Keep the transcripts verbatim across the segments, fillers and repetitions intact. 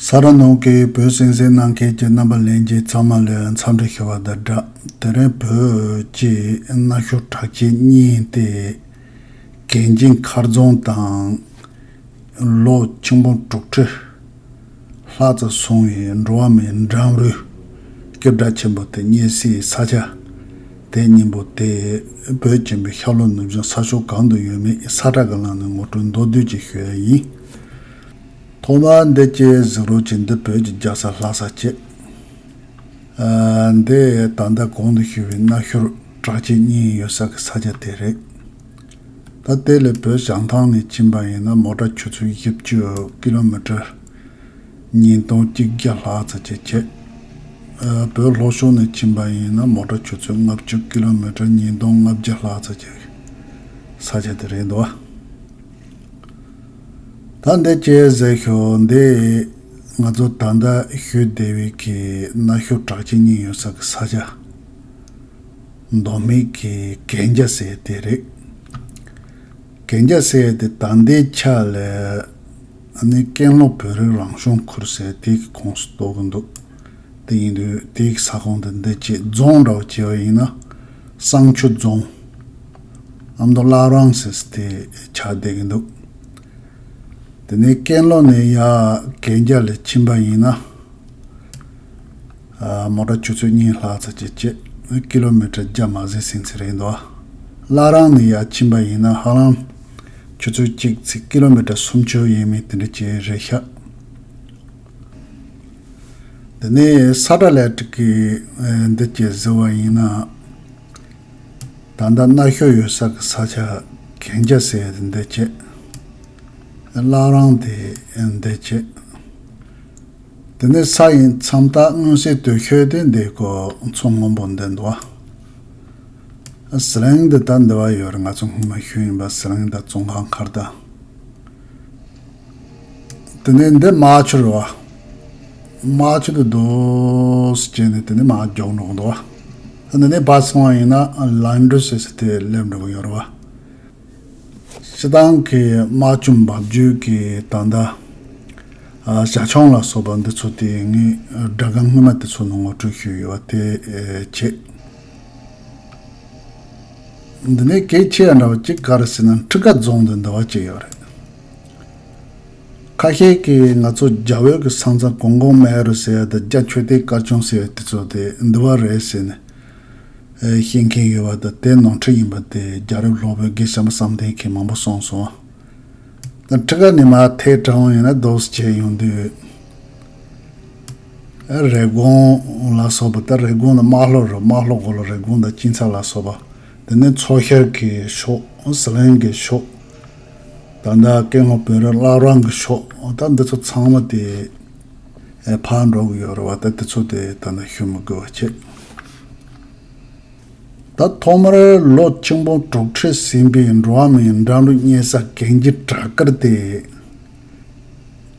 ས་ར་ནང་གི་བོད་གསན་གཟིགས་གནང་མཁན་གྱི་རྣམ་པ་ལྷན་རྒྱས་ཚང་མ་ལ་འཚམས་འདྲི་ཞུ་བ་དང་སྦྲགས། དེ་རིང་བོད་ཀྱི་གནའ་ཤུལ་གྲགས་ཅན་གཉིས་ཏེ། གན་རྐྱལ་མཁར་རྫོང་དང་། ལོ་ཆིག་སྟོང་དྲུག་ཁྲི་ལྷག་ཙམ་སོང་བའི་འགྲོ་བ་མིའི་འགྲམ་རུས་སྐྱེ་འགྲོ་ཆེན་པོ་དེ་རྙེད་སའི་ས་ཆ་དེ་གཉིས་པོ་དེ། བོད་ཆེན་པོའི་ཤར་ལྷོ་ནུབ་བྱང་ས་ཕྱོགས་གང་དུ་ཡོད་མེད་ས་ཁྲ་གི་ནང་ནས་ངོ་སྤྲོད་མདོར་བསྡུས་ཅིག་ཞུ་ཡ་ཡིན། ཐོག་མར་འདི་ཅིག་གཟིགས་རོགས་གྱིས། འདི་བོད་ཀྱི་རྒྱལ་ས་ལྷ་ས་བྱས། ཨ། འདི་ད་ལྟ་གོང་དུ་ཞུས་པའི་གནའ་ཤུལ་གྲགས་ཅན་གཉིས་ཡོད་ས་གི་ས་ཆ་དེ་རེད། ད་དེ་ལས་བོད་བྱང་ཐང་ནས་ཕྱིན་པ་ཡིན་ན་མོ་ཊ་ཆུ་ཚོད་བཞི་བཅུ་ཀི་ལོ་མི་ཊར་ཉིས་སྟོང་གཅིག་བརྒྱ་ལྷག་ཙམ་ཅིག་བྱས། ཨ། བོད་ལྷོ་ཕྱོགས་ནས་ཕྱིན་པ་ཡིན་ན་མོ་ཊ་ཆུ་ཚོད་ལྔ་བཅུ་ཀི་ལོ་མི་ཊར་ཉིས་སྟོང་ལྔ་བརྒྱ་ལྷག་ཙམ་ཅིག་ས་ཆ་དེ་རེད་འདུག་ད་འདི་ཅིག་གཟིགས་ཤོག་འདི་ང་ཚོ་ད་ལྟ་ཞུས་བསྡད་པའི་གི་གནའ་ཤུལ་གྲགས་ཅན་གཉིས་ཡོད་ས་གི་ས་ཆ། མདོ་སྨད་ཀྱི་གན་རྐྱལ་ཟེར་དེ་རེད། གན་རྐྱལ་ཟེར་དེ་ད་ལྟའི་ཆ་ལ་ཨ་ནི་ཀན་ལྷོ་བོད་རིགས་རང་སྐྱོང་ཁུལ་ཟེར་དེ་གི་ཁོངས་སུ་གཏོགས་ཀྱི་འདུག་དེ་ཡིན་དུས་དེའི་ས་ཁོངས་དེ་འདི་ཅིག་རྫོང་འདྲ་བོ་བྱས་པ་ཡིན་ན་བསང་ཆུ་རྫོང་། ཨ་མདོ་བླ་བྲང་ཟེར་དེ་ཆགས་བསྡད་ཀྱི་འདུག་དེ་ནས་ཀན་ལྷོ་ནས་ཡར་གན་རྐྱལ་ལ་ཕྱིན་པ་ཡིན་ན། ཨ། མོ་ཊ་ཆུ་ཚོད་གཉིས་ལྷག་ཙམ་ཅིག་བྱས། ཀི་ལོ་མི་ཊར་བརྒྱ་མ་ཟིན་ཟིན་ཙམ་རེད་འདུག་བླ་བྲང་ནས་ཡར་ཕྱིན་པ་ཡིན་ན་ཧ་ལམ་ཆུ་ཚོད་གཅིག་ཙམ་ཀི་ལོ་མི་ཊར་སུམ་ཅུ་ཡས་མས་དེ་འདྲ་ཅིག་རེད་ཤག་དེ་ནས་ས་ཁྲ་ལས་ཀྲིག་གི་འདི་ཅིག་གཟིགས་པ་ཡིན་ན། ད་ལྟ་གནའ་ཤུལ་ཡོད་ས་གི་ས་ཆ་གན་རྐྱལ་ཟེར་ཡ་དེ་འདི་བྱས། བླ་བྲང་དེ་འདི་བྱས། དེ་ནས་ས་ཡི་མཚམས་རྟགས་མངོན་གསལ་དོད་ཤོས་དེ་འདི་ཀོ་མཚོ་སྔོན་པོ་འདི་འདུག་བ། ཟི་ལིང་འདི་ད་འདི་བ་ཡོད་རེད། ང་ཚོ་སྔོན་མ་ཞུས་ཡིན་པ། ཟི་ལིང་དང་ཙོང་ཁ་མཁར་དང་། དེ་ནས་འདི་རྨ་ཆུ་རེད་བ། རྨ་ཆུ་དེ་རྡོ་སུ་བྱས་ནས་དེ་ནས་མར་རྒྱུག་འགྲོ་གི་འདུག་བ། འདི་ནས་ཕར་སོང་བ་ཡིན་ན་ལན་གྲུ་ཟེར་ས་དེ་སླེབས་འགྲོ་གི་ཡོད་རེད་བ། སྤྱིར་བཏང་གི་རྨ་ཆུ་འབབ་རྒྱུད་ཀྱི་ད་ལྟ་ཨ་བྱ་ཁྱུང་ལ་སོགས་པ་འདི་ཚོ་དེ་ངས་སྒྲ་སྒམ་སྔོན་མ་དེ་ཚོ་ནང་ངོ་སྤྲོད་ཞུས་ཡོད་པ་དེ་བྱས། འདི་ནས་གལ་ཆེ་བ་འདྲ་བ་གཅིག་ག་རེ་ཟེར་ན་ཁྲི་ཀ་རྫོང་དུ་འདི་བ་གཅིག་ཡོད་རེད། ཁ་ཤས་ཀྱིས་ང་ཚོ་རྒྱ་བོད་ཀྱི་ས་མཚམས་གོང་གོང་མེ་རུ་ཟེར་ཡ་དང་རྒྱ་མཆོད་རྟེན་དཀར་ཆུང་ཟེར་ཡ་དེ་ཚོ་དེ་འདི་བ་རེད་ཟེར་ནས་ཨེ་བཤད་མཁན་ཡོད་པ་དང་། དེ་ནོར་འཁྲུལ་ཡིན་པ་དེ་རྒྱལ་རབས་སློབ་དཔོན་དགེ་བཤེས་པ་བསམ་གཏན་གྱིས་མང་པོ་གསུངས་སོང་། ད་ཁྲི་ཀ་ནས་མར་ཐད་དྲངས་ཡིན་ན་རྡོ་སུ་བྱས་ཡོང་དུས། རི་གོང་ལ་སོགས་པ། ད་རི་གོང་ལ་རྨ་ལྷོ་རེད། རྨ་ལྷོ་གོ་ལ་རི་གོང་དང་སྤྱིན་ཚགས་ལ་སོགས་པ། དེ་ནས་མཚོ་ཤར་གྱི་ཕྱོགས། ཟི་ལིང་གི་ཕྱོགས། ད་ལྟ་ཀན་ལྷོ་བོད་རིགས་བླ་བྲང་གི་ཕྱོགས། ད་འདི་ཚོ་ཚང་མ་དེ་ཕར་འགྲོ་གི་ཡོད་རེད་བ། ད་དེ་ཚོ་དེ་ད་ནི་ཞུ་མི་དགོས་པ་བྱས། ད་ཐོག་མར་ལོ་ཆིག་སྟོང་དྲུག་ཁྲི་ཟིན་པའི་འགྲོ་བ་མིའི་འགྲམ་རུས་རྙེད་ས་གན་རྐྱལ་བྲག་དཀར་དེ་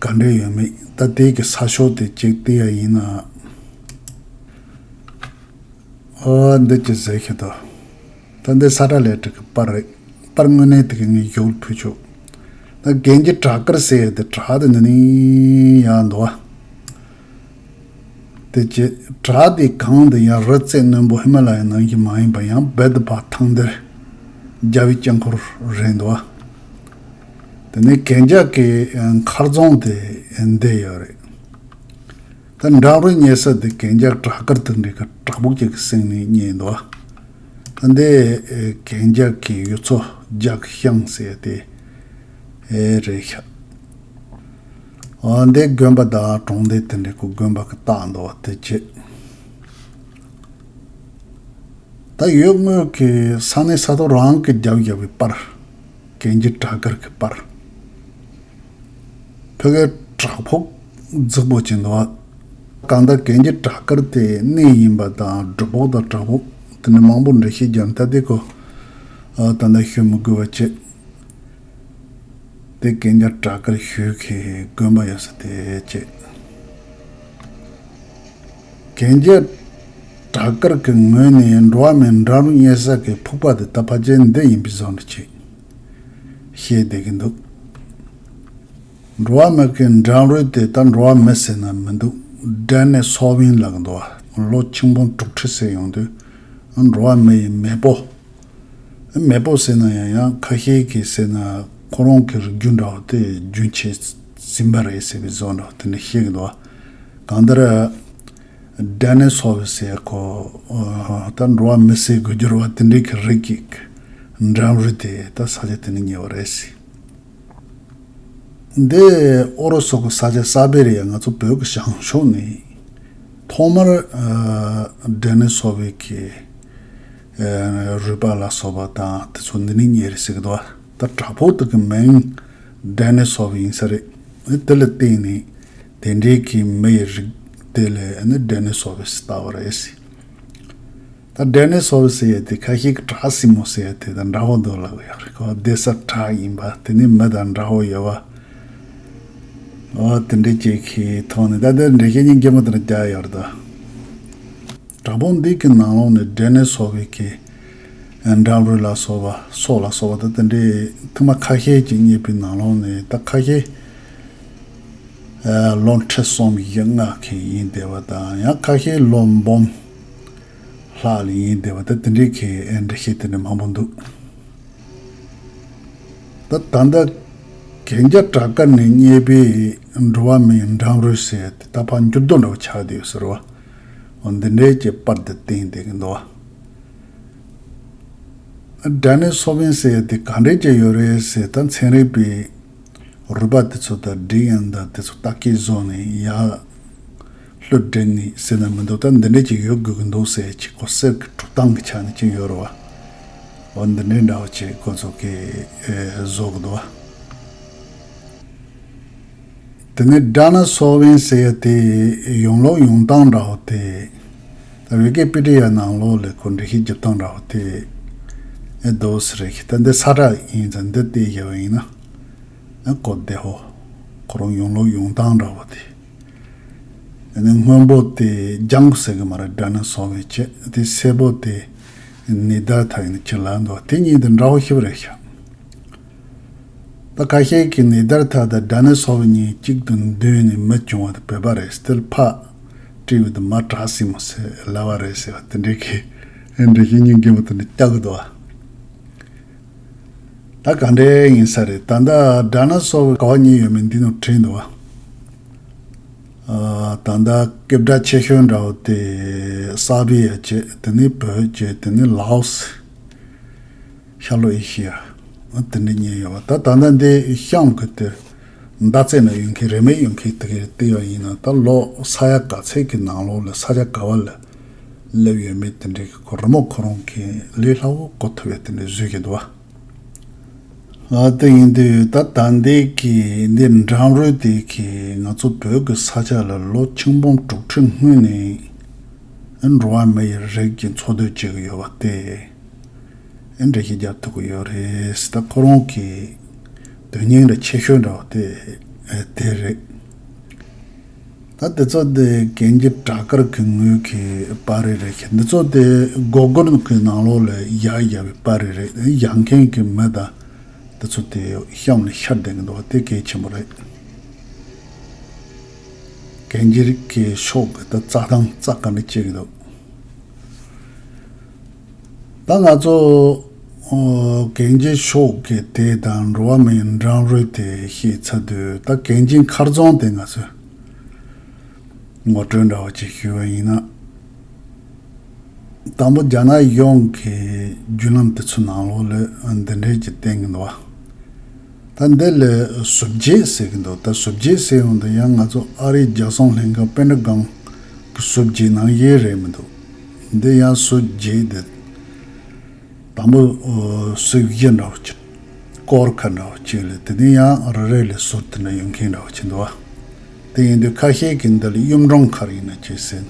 ག་འདྲ་ཡོད་མེད། ད་དེ་གི་ས་ཕྱོགས་དེ་ཅིག་བལྟས་ཡ་ཡིན་ན། ཨོ། འདི་ཅི་ཟེར་ཤི་དོ། ད་འདི་ས་ཁྲ་ལས་ཀྲིག་གི་པར་རེད། པར་དངོས་གནས་དེ་གི་ངས་ཞོགས་ཕུལ་ཆོག་ད་གན་རྐྱལ་བྲག་དཀར་ཟེར་ཡ་དེ་བྲག་དེ་འདི་ནས་ཡར་འདུག་བ། དེ་རྗེས་བྲག་དེའི་སྒང་དུ་ཡང་རི་རྩེ་རྣོན་པོ་ཧི་མ་ལ་ཡའི་ནང་བཞིན་མ་ཡིན་པ་ཡང་རྦད་དེ་ཕར་ཐང་དེར་རྒྱལ་བའི་དཀྱིལ་འཁོར་རེད་འདུག་བ། དེ་ནས་གན་རྐྱལ་གྱི་མཁར་རྫོང་དེ་འདི་ཡོད་རེད། ད་འགྲམ་རུས་རྙེད་ས་དེ་གན་རྐྱལ་བྲག་དཀར་དེ་འདྲའི་གི་བྲག་ཕུག་ཅིག་གི་གསེང་ནས་རྙེད་འདུག་བ། ད་འདི་གན་རྐྱལ་གྱི་ཡུལ་ཚོ་ལྗགས་ཤང་ཟེར་ཡ་དེ་རེད་ཤག་འདི་དགོན་པ་དང་གྲོང་སྡེ་དེ་འདྲའི་གི་དགོན་པ་གི་རྟགས་འདུག་བ། དེ་བྱས། ད་ཡུལ་དངོས་ཀྱི་ས་གནས་ས་ཐོག་རང་གི་རྒྱབ་བཞག་པའི་པར། གན་རྐྱལ་བྲག་དཀར་གྱི་པར། ཕ་གིའི་བྲག་ཕུག་རྫིག་པོ་ཅིག་འདུག་བ། གང་ལྟར་གན་རྐྱལ་བྲག་དཀར་དེ་གནས་ཡིན་པ་དང་སྒྲུབ་ཕུག་དང་བྲག་ཕུག་དེ་འདྲ་མང་པོ་འགྲེལ་བཤད་རྒྱབ་ན་ད་དེ་གོ། ད་ལྟ་ཞུ་མི་དགོས་པ་བྱས། དེ་གན་རྐྱལ་བྲག་དཀར་ཞོལ་གྱི་དགོན་པ་ཡོད་ས་དེ་བྱས། གན་རྐྱལ་བྲག་དཀར་གྱི་ངོས་ནས་འགྲོ་བ་མིའི་འགྲམ་རུས་རྙེད་ས་གི་ཕུག་པ་དེ་ད་ཕལ་ཆེར་འདི་ཡིན་པའི་བཟོ་འདྲ་ཅིག་བཤད་བསྡད་ཀྱི་འདུག་འགྲོ་བ་མི་གི་འགྲམ་རུས་དེ་ད་འགྲོ་བ་མི་ཟེར་ན་མི་འདུག་ཌེ་ནི་སོ་ཝིན་ལབ་གི་འདུག་ལོ་ཆིག་སྟོང་དྲུག་ཁྲི་ཟེར་ཡོང་དུས་འགྲོ་བ་མི་ཡི་མེས་པོ། མེས་པོ་ཟེར་ན་ཡང་ཡང་ཁ་ཤས་ཀྱིས་ཟེར་ན་ཁོ་རང་གི་རིགས་རྒྱུད་འདྲ་བོ་དེ་རྒྱུན་ཆད་ཟིན་པ་རེད་ཟེར་བའི་བཟོ་འདྲ་བོ་དེ་འདྲ་བཤད་གི་འདུག་གང་ལྟར། ཌེ་ནི་སོ་ཝི་ཟེར་ཁོ། ད་འགྲོ་བ་མི་ཟེར་དགོས་རྒྱུ་རེད་བ། དེ་འདྲའི་གི་རིགས་ཀྱི་འགྲམ་རུས་དེ་ད་ས་ཆ་དེ་ནས་རྙེད་པ་རེད་ཟེར། འདི་ཨོ་རོ་སོ་གི་ས་ཆ་སཱ་བེ་རི་ཡ། ང་ཚོ་བོད་ཀྱི་བྱང་ཕྱོགས་ནས་ཐོག་མར་ཌེ་ནི་སོ་ཝི་གི་རུས་པ་ལ་སོགས་པ་དང་དེ་ཚོ་འདི་ནས་རྙེད་རེད་ཟེར་གི་འདུག་ད་བྲག་ཕུག་དེ་གི་མིང་ཌེ་ནི་སོ་ཝི་ཡིན་ས་རེད། དེ་ལ་བརྟེན་ནས་དེ་འདྲའི་གི་མི་ཡི་རིགས་དེ་ལ་ནི་ཌེ་ནི་སོ་ཝི་ཟེར་བཏགས་པ་རེད་ཟེར། ད་ཌེ་ནི་སོ་ཝི་ཟེར་ཡ་དེ་ཁ་ཤས་ཀྱིས་བྲག་སྲིན་མོ་ཟེར་ཡ་དེ་དང་འདྲ་བོ་འདུག་ལབ་ཀྱི་ཡོད་རེད། ཁོ་བསྡད་ས་བྲག་ཡིན་པ། དེ་ནི་མི་དང་འདྲ་བོ་ཡོད་པ། འོ་དེ་འདྲའི་ཅིག་གི་ཐོག་ནས་ད་ལྟའི་འགྲེལ་བཤད་སྙིང་རྗེ་མོ་དེ་འདྲ་རྒྱག་ཡོད་རེད་ད། བྲག་ཕུག་འདི་གི་ནང་ལོགས་ནས་ཌེ་ནི་སོ་ཝི་གི་འགྲམ་རུས་ལ་སོགས་པ། སྲོག་ལ་སོགས་པ་ད་དེ་འདྲའི་ཐུར་མ་ཁ་ཤས་ཅིག་རྙེད་པའི་ནང་ལོགས་ནས་ད་ཁ་ཤས་ལོ་ཁྲི་གསུམ་བཞི་ལྔ་གི་ཡིན་བསྡད་པ་དང་། ཡང་ཁ་ཤས་ལོ་འབུམ་ལྷག་ལ་ཡིན་བསྡད་པ་ད་དེ་འདྲའི་གི་འགྲེལ་བཤད་དེ་འདྲ་མང་པོ་འདུག་ད་ད་ལྟ་གན་རྒྱ་བྲག་དཀར་ནས་རྙེད་པའི་འགྲོ་བ་མིའི་འགྲམ་རུས་ཟེར་ཡ་དེ་ད་ཕར་འགྱུར་ལྡོག་འདྲ་བོ་ཆགས་བསྡད་ཡོད་ཟེར་བ། འོ་འདི་འདྲའི་གི་པར་དེ་བསྟན་བསྡད་ཀྱི་འདུག་བ། ཌེ་ནི་སོ་ཝིན་ཟེར་ཡ་དེ་ག་འདྲའི་གི་ཡོད་རེད་ཟེར། ད་ཚན་རིག་པས་རུས་པ་དེ་ཚོ་ད་ཌི་ཨེན་ཨེ་དེ་ཚོ་ལྟ་སྐྱེལ་བཟོས་ནས་ཡར་ལྷོད་འདྲེན་ནས་ཟེར་ན་མི་འདུག་ད་འདི་འདྲ་ཅིག་ཡོད་དགོས་ཀྱི་འདུག་ཟེར་ཅིག་ཁོ་གསེར་གྱི་གྲུབ་སྟངས་ཀྱི་ཆ་ནས་ཅིག་ཡོད་རེད་བ། འོ་འདི་འདྲའི་འདྲ་བོ་ཅིག་ཁོ་ཚོ་གིས་ཨེ་བཟོ་གི་འདུག་བ། དེ་ནས་ཌེ་ནི་སོ་ཝིན་ཟེར་ཡ་དེ་ཡོང་ལུགས་ཡོང་སྟངས་འདྲ་བོ་དེ། ད་ཝི་ཀི་པི་ཌི་ཡ་ནང་ལོགས་ལ་ཁོ་འགྲེལ་བཤད་རྒྱབ་སྟངས་འདྲ་བོ་དེ་ཨེ་འདུག་ཟེར་རེད། ད་འདི་ས་བཀྲ་ཡིན་ཙང་འདི་བལྟས་བཞག་པ་ཡིན་ན། ཨ་ཁོ་བདེ་ཧོ། ཁོ་རང་ཡོང་ལུགས་ཡོང་སྟངས་འདྲ་བོ་དེ། ཨ་ནི་སྔོན་པོ་དེ་ལྗང་ཁུ་ཟེར་གི་མ་རེད། ཌེ་ནི་སོ་ཝི་བྱས། དེ་སེར་པོ་དེ་ནེ་དར་ཐ་ཡིན་ཅི་ལ་འདུག་དེ་གཉིས་དེ་འདྲ་བོ་ཞིག་རེད་ཤག་ད་ཁ་ཤས་ཀྱིས་ནེ་དར་ཐ་དང་ཌེ་ནི་སོ་ཝི་གཉིས་གཅིག་ཏུ་འདུས་ནས་མི་བྱུང་བ་དེ་བོད་པ་རེད། དེ་ལ་ཕར་བྲིས་པ་དེ་མ་བྲག་སྲིན་མོ་ཟེར་ལབ་པ་རེད་ཟེར་བ་དེ་འདྲའི་གི་འགྲེལ་བཤད་སྙིང་རྗེ་མོ་དེ་འདྲ་རྒྱག་གི་འདུག་བ། ད་ག་འདྲ་ཡིན་ས་རེད། ད་ལྟ་ཌེ་ནི་སོ་ཝི་ག་བ་རྙེད་ཡོད་མེད་འདི་ནང་བྲིས་འདུག་བ། ཨ། ད་ལྟ་སྐད་གྲགས་ཆེ་ཤོས་འདྲ་བོ་དེ་སར་བི་ཡ་བྱས། དེ་ནས་བོད་བྱས། དེ་ནས་ལའོ་སི། ཤར་ལྷོ་ཨེ་ཤི་ཡ། ཨ། དེ་འདྲ་རྙེད་ཡོད་པ། ད་ད་ལྟ་འདི་གཤམ་གྱི་དེ་མདའ་རྩེ་ན་ཡོད་མཁན། རིན་མེད་ཡོད་མཁན་དེ་གའི་བལྟས་པ་ཡིན་ན། ད་ལོ་ས་ཡ་ག་ཚད་ཀྱི་ནང་ལོགས་ལ་ས་ཆ་ག་བ་ལ་སླེབས་ཡོད་མེད་དེ་འདྲའི་གི་ཁོ་རི་མོ་ཁོ་རང་གིས་ལས་སླ་བོ་གོ་ཐུབ་ཡ་དེ་འདྲ་བཟོས་ཀྱི་འདུག་བ། ཨ། དེ་ཡིན་དུས་ད་ད་འདི་གི་འདི་འགྲམ་རུས་དེ་གིས་ང་ཚོ་བོད་ཀྱི་ས་ཆ་ལ་ལོ་ཆིག་སྟོང་དྲུག་ཁྲི་སྔོན་ནས་འགྲོ་བ་མི་ཡི་རིགས་ཀྱི་འཚོ་སྡོད་བྱེད་ཀྱི་ཡོད་པ་དེ་འགྲེལ་བཤད་རྒྱབ་ཐུབ་ཀྱི་ཡོད་རེད། ད་ཁོ་རང་གི་དོན་སྙིང་འདྲ་ཆེ་ཤོས་འདྲ་བ་དེ་དེ་རེད། ད་དེ་ཚོ་དེ་གན་རྒྱ་བྲག་དཀར་གྱི་ངོས་ཀྱི་པར་རིས་རེད། འདི་ཚོ་དེ་སྒོར་སྒོར་གྱི་ནང་ལོགས་ལ་ཡར་བཞག་པའི་པར་རིས་རེད། བཞག་མཁན་གྱི་མི་དང་དེ་ཚོ་དེ་གཤམ་ལ་ཤར་བསྡད་ཀྱི་འདུག་བ། དེ་གལ་ཆེན་པོ་རེད། གན་རྒྱའི་གི་ཕྱོགས་ཀྱི་ད་རྩྭ་ཐང་རྩྭ་ག་འདྲ་སྐྱེ་གི་འདུག་ད་ང་ཚོ་ཨོ་གན་རྒྱའི་ཕྱོགས་ཀྱི་དེ་དང་འགྲོ་བ་མིའི་འགྲམ་རུས་དེ་བཤད་ཚར་དུས། ད་གན་རྒྱའི་མཁར་རྫོང་དེ་ང་ཚོས་ངོ་སྤྲོད་འདྲ་བོ་ཅིག་ཞུས་པ་ཡིན་ན། དང་པོ་རྒྱ་ནག་གཞུང་གི་བརྒྱུད་ལམ་དེ་ཚོའི་ནང་ལོགས་ལ་འདི་འདྲའི་ཅིག་བསྟན་གྱི་འདུག་བ། ད་འདི་ལ་བསྒྲུབ་བྱེད་ཟེར་གྱི་འདུག་ད་བསྒྲུབ་བྱེད་ཟེར་ཡོང་དུས་ཡང་ང་ཚོ་ཨ་རིའི་རྒྱལ་སྲུང་ལྷན་ཁང་པེན་ཊ་གོན་གྱི་བསྒྲུབ་བྱེད་ནང་བཞིན་རེད་མི་འདུག་འདི་ཡང་བསྒྲུབ་བྱེད་དེ། དང་པོ་ཨོ་ཟུར་བཞི་འདྲ་བོ་ཅིག་སྐོར་ཁ་འདྲ་བོ་ཅིག་ལ། དེ་ནས་ཡང་རེ་རེ་ལ་ཟུར་དེ་འདྲ་ཡོད་མཁན་འདྲ་བོ་ཅིག་འདུག་བ། དེ་ཡིན་དུས་ཁ་ཤས་ཀྱིས་འདི་ལ་གཡུ་འབྲུག་མཁར་ཡིན་ན་ཅི་ཟེར་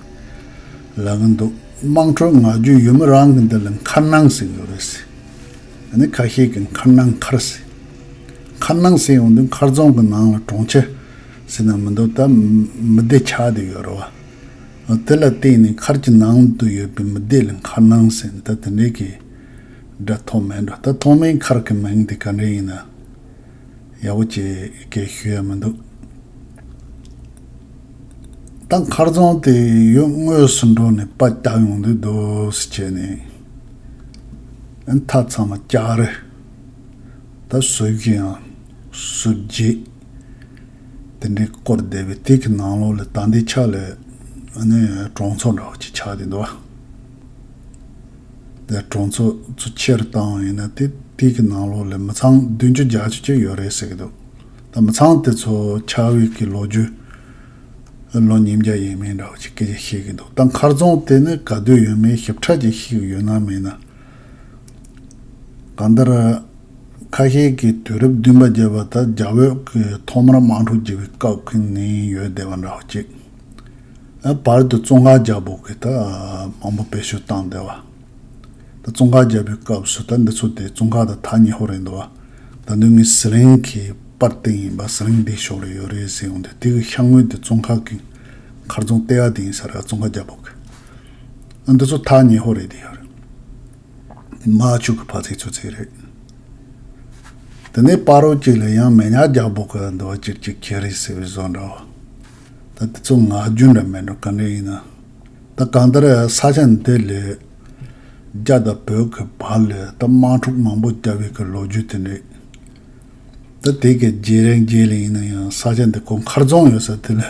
ལབ་གི་འདུག་དམངས་ཁྲོད་ངག་རྒྱུན་ཡུལ་མི་རང་གིས་འདི་ལ་མཁར་ནང་ཟེར་གྱི་ཡོད་རེད་ཟེར། ཨ་ནི་ཁ་ཤས་ཀྱིས་མཁར་ནང་མཁར་ཟེར། མཁར་ནང་ཟེར་ཡོང་དུས་མཁར་རྫོང་གི་ནང་ལ་གྲོང་ཁྱེར་ཟེར་ན་མི་འདུག་ད་མི་སྡེ་ཆགས་བསྡད་ཡོད་རེད་བ། དེ་ལ་བརྟེན་ནས་མཁར་གྱི་ནང་དུ་ཡོད་པའི་མི་སྡེ་ལ་མཁར་ནང་ཟེར་ནས་ད་དེ་འདྲའི་གི་སྒྲ་ཐོགས་མེད་འགྲོ། ད་ཐོག་མའི་མཁར་གྱི་མིང་དེ་ག་འདྲ་ཡིན་ན། ཡག་པོ་ཅིག་གས་ཞུ་ཡ་མི་འདུག་ད་མཁར་རྫོང་དེ་ཡུལ་དངོས་སུ་འགྲོ་ནས་པར་བཏབ་ཡོང་དུས་འདུག་སེ་བྱས་ནས་ཨ་མཐའ་ཚང་མ་ལྕགས་རི། ད་ཟུར་བཞི་ཡང་ཟུར་བརྒྱད་དེ་འདྲའི་བསྐོར་བསྡད་པའི་དེ་གི་ནང་ལོགས་ལ་ད་ལྟའི་ཆ་ལ་ཨ་ནི་གྲོང་ཚོ་འདྲ་བོ་ཅིག་ཆགས་བསྡད་འདུག་བ། དེ་གྲོང་ཚོ་ཚོ་ཆེ་རུ་བཏང་བ་ཡིན་ན་དེ་དེ་གི་ནང་ལོགས་ལ་མི་ཚང་བདུན་ཅུ་བརྒྱད་ཅུ་ཅིག་ཡོད་རེད་ཟེར་གི་འདུག་ད་མི་ཚང་དེ་ཚོ་ཆགས་པའི་གི་ལོ་རྒྱུས་ལོ་ཉིས་བརྒྱ་ཡས་མས་འདྲ་བོ་ཅིག་སྐད་ཆ་བཤད་གི་འདུག་ད་མཁར་རྫོང་དེ་ནི་ག་དུས་ཡོད་མེད་ཞིབ་ཕྲ་ཅིག་ཤེས་གི་ཡོད་ན་མེད་ན། གང་ལྟར་ཁ་ཤས་ཀྱིས་དུས་རབས་བདུན་པ་བརྒྱད་པ་ད་རྒྱ་བོད་ཀྱི་ཐོག་མར་དམག་འཁྲུག་བྱེད་པའི་སྐབས་ཀྱི་ནས་ཡོད་བསྡད་པ་འདྲ་བོ་ཅིག་ཨ་བར་དུ་ཙོང་ཁ་རྒྱལ་པོ་གིས་ད་མང་པོ་བེད་སྤྱོད་བཏང་བསྡད་པ། ད་ཙོང་ཁ་རྒྱལ་པོའི་སྐབས་སུ་ད་འདི་ཚོ་དེ་ཙོང་ཁ་དང་ཐག་ཉེ་པོ་རེད་འདུག་བ། ད་དུང་ངའི་ཟི་ལིང་གི་པར་སྟེང་ཡིན་པ། ཟི་ལིང་འདི་ཕྱོགས་ལ་ཡོད་རེད་ཟེར་ཡོང་དུས་དེ་གི་ཤར་ངོས་དེ་ཙོང་ཁ་གི་མཁར་རྫོང་ལྟེ་བ་དེ་ཡིན་ས་རེད། ཙོང་ཁ་རྒྱལ་པོ་གི། ཨ་འདི་ཚོ་ཐག་ཉེ་པོ་རེད་དེ་ཡོད་རེད། མ་ཆུ་གི་ཕ་ཚིག་ཚོ་ཚིག་རེད། དེ་ནས་བར་རོ་གཅིག་ལ་ཡང་མེ་ཉག་རྒྱལ་པོ་གི་འདུག་བ། ཅིག་ཅིག་ཁྱེར་རེད་ཟེར་བའི་བཟོ་འདྲ་བ། ད་དེ་ཚོ་ངག་རྒྱུན་འདྲ་མེད་འགྲོ་ག་འདྲ་ཡིན་ན། ད་གང་ལྟར་ས་ཆ་འདི་ལས་རྒྱ་དང་བོད་ཀྱི་བར་ལ་ད་དམག་འཁྲུག་མང་པོ་བརྒྱབ་པའི་གི་ལོ་རྒྱུས་དེ་འདྲས། ད་དེ་གི་རྗེས་རིང་རྗེས་ལ་ཡིན་ན་ཡང་ས་ཆ་འདི་ཁོ་མཁར་རྫོང་ཡོད་ས་དེ་ལ་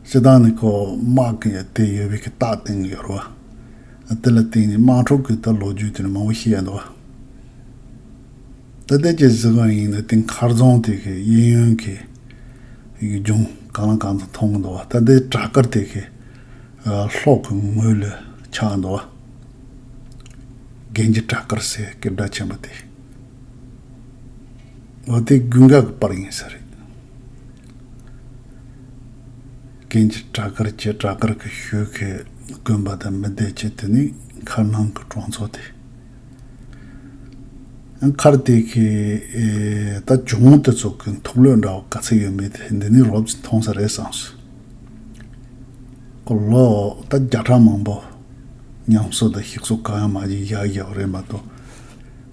སྤྱི་བཏང་ནས་ཁོ་དམག་གི་དེ་ཡོད་པའི་གི་རྟགས་བསྟན་གི་ཡོད་རེད་བ། དེ་ལ་བརྟེན་ནས་དམག་འཁྲུག་གི་ད་ལོ་རྒྱུས་དེ་འདྲ་མང་པོ་ཤེས་ཡ་འདུག་བ། ད་ལྟའི་ཅིག་གཟིགས་པ་ཡིན་ན་དེ་མཁར་རྫོང་དེ་གི་གཡས་གཡོན་གྱི་ཡུལ་ལྗོངས་གང་ལ་གང་འཚམ་མཐོང་གི་འདུག་བ། ད་ལྟའི་བྲག་དཀར་དེ་གི་ཨ་ལྷོ་གི་ངོས་ལ་ཆགས་འདུག་བ། གན་རྐྱལ་བྲག་དཀར་ཟེར་གི་སྒྲ་ཆེན་པོ་དེ། འོ་དེ་དགུན་ཁ་གི་པར་ཡིན་ས་རེད། གན་རྐྱལ་བྲག་དཀར་གྱི་བྲག་དཀར་གྱི་ཤུལ་གྱི་དགོན་པ་དང་མི་སྡེ་བྱས། དེ་ནི་མཁར་ནང་གི་གྲོང་ཚོ་དེ། མཁར་དེ་གི་ཨེ་ད་ཇོ་མོ་དེ་ཚོ་གི་མཐོ་ལོས་འདྲ་བ་ག་ཚོད་ཡོད་མེད་དེ་འདི་ནས་རོབ་ཙམ་མཐོང་ས་རེད་བསམ་སོང་། ཁོ་ལོ་ད་བརྒྱ་ཕྲག་མང་པོ་ཉམས་གསོ་དང་ཞིག་གསོ་གང་ཡང་མ་བྱས་བཞག་བཞག་པ་རེད་མ་གཏོགས།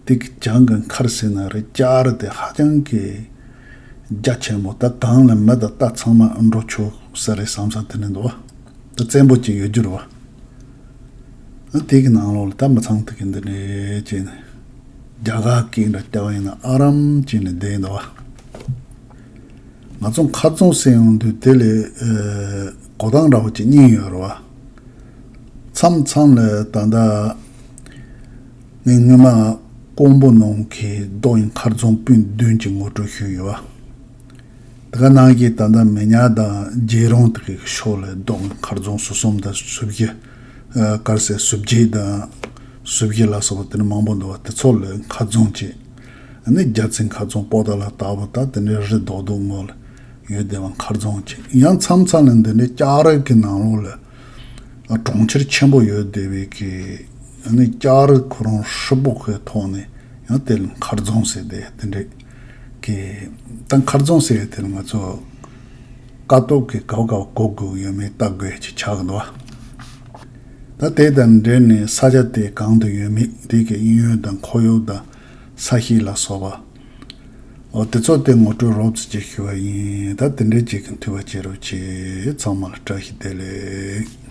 དེ་གི་བྱང་གི་མཁར་ཟེར་ན་རེད། ལྕགས་རི་དེ་ཧ་ཅང་གི་རྒྱ་ཆེན་པོ། ད་གང་ལ་མི་དང་རྟ་ཚང་མ་འགྲོ་ཆོག་ས་རེད་བསམ་ས་དེ་ནས་འདུག་བ། ད་བཙན་པོ་ཅིག་ཡོད་རྒྱུ་རེད་བ། ཨ་དེ་གི་ནང་ལོགས་ལ་ད་མི་ཚང་དེ་གི་འདི་འདྲས་བྱས་ནས་རྒྱ་གར་སྐད་འདྲ་བརྒྱབ་པ་ཡིན་ན་ཨ་རམ་བྱས་ནས་བསྡད་འདུག་བ། ང་ཚོ་མཁར་རྫོང་ཟེར་ཡོང་དུས་དེ་ལས་ཨེ་གོ་སྟངས་འདྲ་བོ་ཅིག་གཉིས་ཡོད་རེད་བ། མཚམས་མཚམས་ལ་ད་ལྟ་ངས་སྔོན་མ་ཀོང་པོ་ནང་གི་རྡོ་ཡི་མཁར་རྫོང་སྤུན་བདུན་གྱི་ངོ་སྤྲོད་ཞུས་ཡོད་བ། དེ་ག་ནང་བཞིན་ད་ལྟ་མེ་ཉག་དང་རྒྱལ་རོང་དེ་གི་ཕྱོགས་ལ་རྡོ་ཡི་མཁར་རྫོང་ཟུར་གསུམ་དང་ཟུར་བཞི། ཨ་ག་རེ་ཟེར། ཟུར་བརྒྱད་དང་ཟུར་བཞི་ལ་སོགས་པ་དེ་འདྲ་མང་པོ་འདུག་བ། དེ་ཚོ་ལ་མཁར་རྫོང་བྱས། ཨ་ནི་རྒྱ་རྩིས་མཁར་རྫོང་པོ་ཏཱ་ལ་ལྟ་བུ་ད་དེ་འདྲའི་རི་རྡོག་རྡོག་ངོས་ལ་ཡོད་བསྡད་པ་མཁར་རྫོང་བྱས། ཡང་མཚམས་མཚམས་ལ་འདི་འདྲའི་ལྕགས་རི་གི་ནང་ལོགས་ལ་ཨ་གྲོང་ཁྱེར་ཆེན་པོ་ཡོད་བསྡད་པའི་གི། ཨ་ནི་ལྕགས་རི་ཁོ་རང་ཧྲིལ་པོ་གི་ཐོག་ནས་ཡང་དེ་ལ་མཁར་རྫོང་ཟེར་བསྡད་དེ་འདྲའི་གི། ད་མཁར་རྫོང་ཟེར་དེ་ལ་ང་ཚོ་ཀ་ཏོག་གི་ག་བ་ག་བ་གོ་དགོས་ཡོད་མེད་ལྟ་དགོས་ཅིག་ཆགས་འདུག་བ། ད་དེ་དང་འབྲེལ་ནས་ས་ཆ་དེ་གང་དུ་ཡོད་མེད། དེ་གི་གཡས་གཡོན་དང་ཁོར་ཡུག་དང་ས་གཤིས་ལ་སོགས་པ། འོ་དེ་ཚོ་དེ་ངོ་སྤྲོད་རོབ་ཙམ་ཅིག་ཞུས་པ་ཡིན། ད་དེ་འདྲའི་ཅིག་གི་འཐུས་པ་བྱེད་རོགས་བྱེད། ཚང་མ་ལ་བཀྲ་ཤིས་བདེ་ལེགས།